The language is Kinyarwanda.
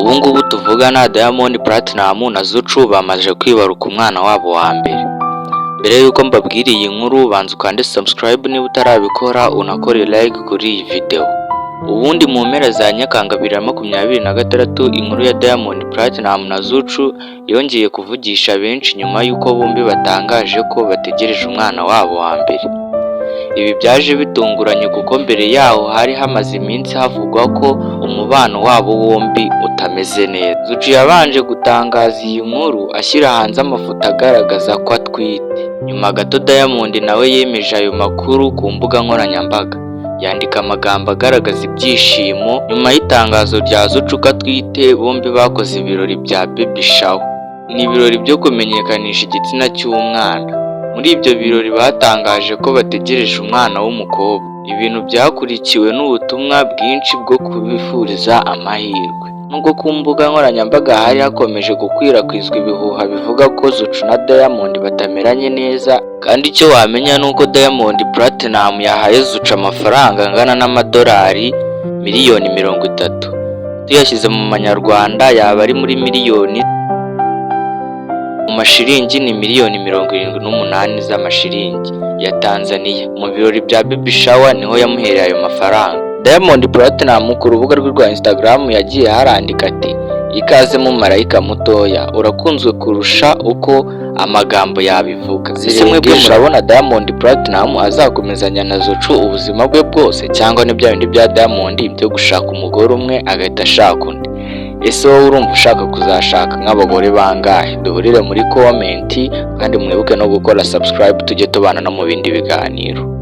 Ubu ngubu tuvugana, Diamond Platnumz na Zuchu bamaze kwibaruka umwana wabo wa mbere. Mbere y'uko mbabwira iyi nkuru, banza ukande subscribe niba utarabikora, unakore like kuri iyi video. Ubundi mu mpera za Nyakanga 2026, inkuru ya Diamond Platnumz na Zuchu yongeye kuvugisha benshi nyuma y'uko bombi batangaje ko bategereje umwana wabo wa mbere. Ibi byaje bitunguranye kuko mbere yaho hari hamaze iminsi havugwa ko umubano wabo bombi utameze neza. Zuchu yabanje gutangaza iyi nkuru ashyira hanze amafoto agaragaza ko atwite. Nyuma gato Diamond nawe yemeje ayo makuru ku mbuga nkoranyambaga, yandika amagambo agaragaza ibyishimo. Nyuma y'itangazo rya Zuchu ko atwite, bombi bakoze ibirori bya baby shower. Ni ibirori byo kumenyekanisha igitsina cy'umwana. Muri ibyo birori batangaje ko bategereje umwana w'umukobwa, ibintu byakurikiwe n'ubutumwa bwinshi bwo kubifuriza amahirwe. Nubwo ku mbuga nkoranyambaga hari hakomeje gukwirakwizwa ibihuha bivuga ko Zuchu na Diamond batameranye neza, kandi icyo wamenya ni uko Diamond Platnumz yahaye Zuchu amafaranga angana n'amadolari miliyoni 30. Tuyashyize mu manyarwanda yaba ari muri miliyoni, mu mashiringi ni miliyoni 78 z'amashiringi ya Tanzania. Mu birori bya baby shower niho yamuhereye ayo mafaranga. Diamond Platnumz ku rubuga rwe rwa Instagram yagiye harandika ati: "Ikaze mu marayika mutoya, urakunzwe kurusha uko amagambo yabivuga." Ese mwebwe murabona Diamond Platnumz azakomezanya na Zuchu ubuzima bwe bwose, cyangwa ni bya bindi bya Diamond byo gushaka umugore umwe agahita ashaka undi? Ese wowe urumva ushaka kuzashaka nk'abagore bangahe? Duhurire muri comment, kandi mwibuke no gukora subscribe, tujye tubana no mu bindi biganiro.